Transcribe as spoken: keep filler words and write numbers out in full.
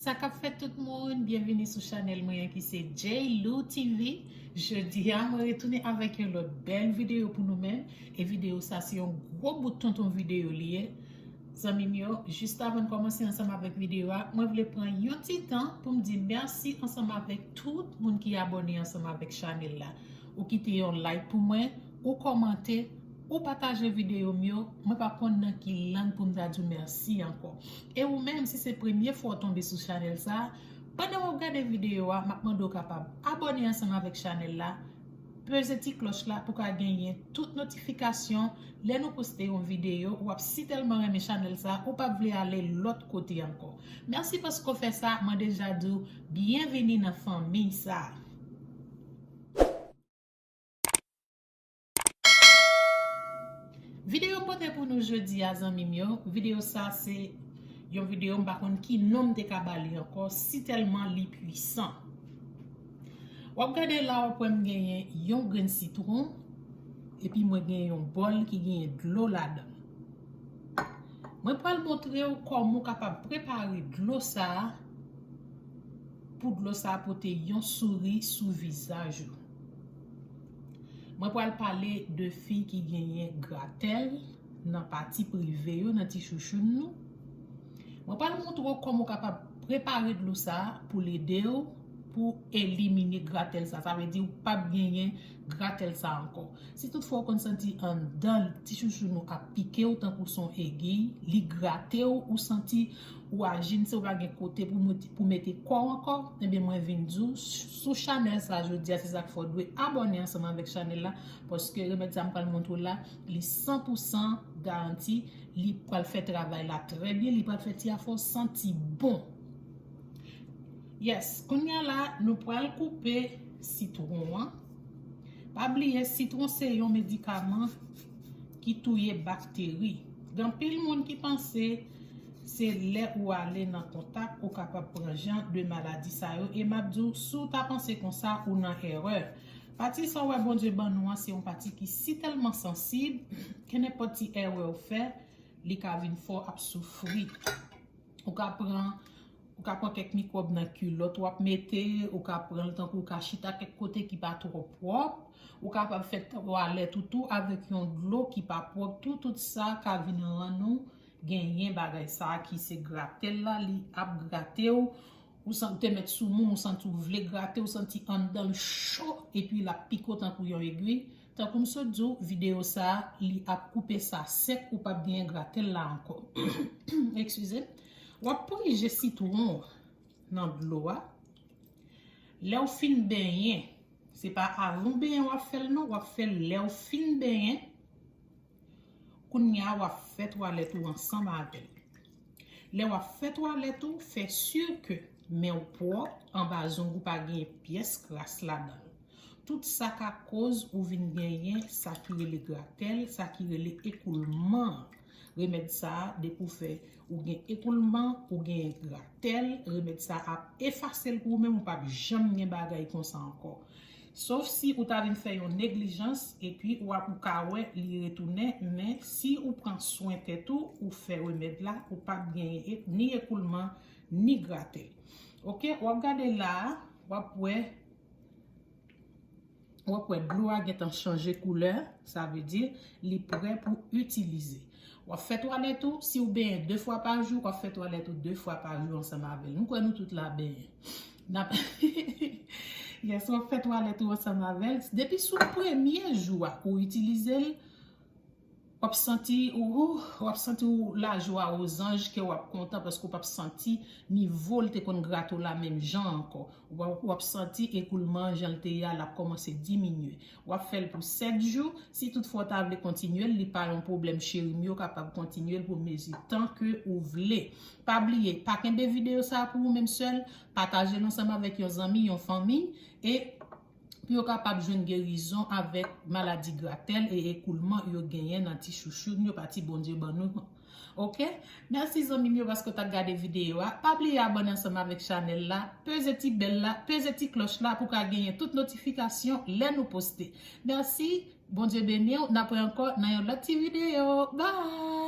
Sa k ap fèt tout moun, byenvini sou chanèl mwen an ki se J Lou T V. Jodi a, mwen retounen avèk yon lòt bèl videyo pou nou menm. E videyo sa se yon gwo bout tonton videyo li ye. Zanmi m yo, jis avan n kòmanse ansanm avèk videyo a, mwen vle pran yon ti tan pou m di mèsi ansanm avèk tout moun ki abòne ansanm avèk chanèl la. Ou kite yon like pou mwen, ou kòmante, ou pataje videyo m yo, mwen pa konn nan ki lang pou m ta di w mèsi ankò. E ou menm, si se premye fwa w tonbe sou chanèl sa a, pandan w ap gade videyo a, m ap mande w kapab abòne ansanm avèk chanèl la, peze ti klòch la pou w ka genyen tout notifikasyon lè nou poste yon videyo. W ap si tèlman renmen chanèl sa a, ou p ap vle ale lòt kote ankò. Mèsi paske w fè sa, mwen deja di w byenvini nan fanmi sa a. Videyo m pote pou nou jodi a, zanmi m yo. Videyo sa se yon videyo m pa konn ki non m te ka ba li ankò, si tèlman li pwisan. W ap gade la, w ap wè m genyen yon grenn sitwon, epi mwen gen yon bòl ki genyen dlo ladan l. Mwen pral montre w kòman w kapab prepare dlo sa a pou dlo sa a pote yon souri sou vizaj ou. Mwen pral pale de fi ki genyen gratèl nan pati prive yo, nan ti chouchoun nou. Mwen pral montre w kòman w kapab prepare dlo sa a pou l ede w pou elimine gratèl sa. Sa vle di ou p ap genyen gratèl sa ankò. Si toutfwa w konn santi anndan ti chouchoun ou ap pike w tankou se yon egiy, li grate w, ou santi ou aji, se ou pa gen kote pou mete, pou mete kò w ankò, ebyen mwen vin di w, sou chanèl sa jodi a, se sa k fè w dwe abòne ansanm avèk chanèl la, paske remèd sa m pral montre w la, li san pou san garanti, li pral fè travay la trè byen, li pral fè ti afè w santi bon. Yes, kounye a la, nou pral koupe sitwon an. Pa bliye, sitwon se yon medikaman ki touye bakteri. Gen anpil moun ki panse se lè ou ale nan kontak ou kapab pran jan de maladi sa yo. E m ap di w, si w ta panse konsa, ou nan erè. Pati sa w wè Bondye ban nou an, se yon pati ki si tèlman sansib, ke nenpòt ti erè w fè, li ka vin fè w ap soufri. Ou ka pran, ou ka pran kèk mikwòb nan kilòt w ap mete, ou ka pran l tankou w ka chita kèk kote ki pa twò pwòp, ou kapab fè twalèt ou tou avèk yon dlo ki pa pwòp tou, tout sa ka vin rann ou genyen bagay sa a ki se gratèl la, li ap grate w, ou san-, te mèt sou moun, ou santi w vle grate, ou santi anndan l cho, epi l ap pike w tankou yon egiy. Tankou m sot di w, videyo sa a, li ap koupe sa sèk, ou p ap genyen gratèl la ankò. Eskize. W ap prije sitwon an nan dlo a. Lè w fin benyen, se pa avan w benyen w ap fè l non, w ap fè l lè w fin benyen. Kounye a, w ap fè twalèt ou ansanm avè l. Lè w ap fè twalèt ou, fè si ke men w pwòp, anba zong ou pa gen pyès kras ladan l. Tout sa ka koz ou vin genyen sa ki rele gratèl, sa ki rele ekoulman. Remèd sa a, depi w fè, ou gen ekoulman, ou gen gratèl, remèd sa a ap efase l pou ou menm, ou p ap janm gen bagay konsa ankò. Sof si ou ta vin fè yon neglijans, epi w ap, ou ka wè li retounen, men si ou pran swen tèt ou, ou fè remèd la, ou p ap genyen e-, ni ekoulman, ni gratèl. Oke, w ap gade la a, w ap wè, w ap wè dlo a gentan chanje koulè, sa vle di li prè pou itilize. W ap fè twalèt ou, si w benyen de fwa pa jou, w ap fè twalèt ou de fwa pa jou ansanm avè l. M kwè nou tout la benyen. N ap, yes, w ap fè twalèt ou ansanm avè l. Depi sou premye jou a, ou itilize l, w ap santi, ou, w ap santi w lajwa ozanj, ke w ap kontan, paske w p ap santi nivo l te konn grate w la menm jan ankò. W ap, w ap santi ekoulman an jan l te ye a, l ap kòmanse diminye. W ap fè l pou sèt jou. Si toutfwa w ta vle kontinye l, li pa yon pwoblèm, cheri m yo, w kapab kontinye l pou mezi tan ke ou vle. Pa bliye, pa kenbe videyo sa a pou ou menm sèl, pataje l ansanm avèk yon zanmi, yon fanmi, e pou yo kapab jwenn gerizon avèk maladi gratèl e ekoulman yo genyen nan ti chouchoun yo, pati Bondye ban nou. Oke? Mèsi zanmi m yo paske w t ap gade videyo a. Pa bliye abòne ansanm avèk chanèl la, peze ti bèl la, peze ti klòch la pou w ka genyen tout notifikasyon lè nou poste. Mèsi, Bondye beni w, n ap wè ankò nan yon lòt ti videyo. Bye!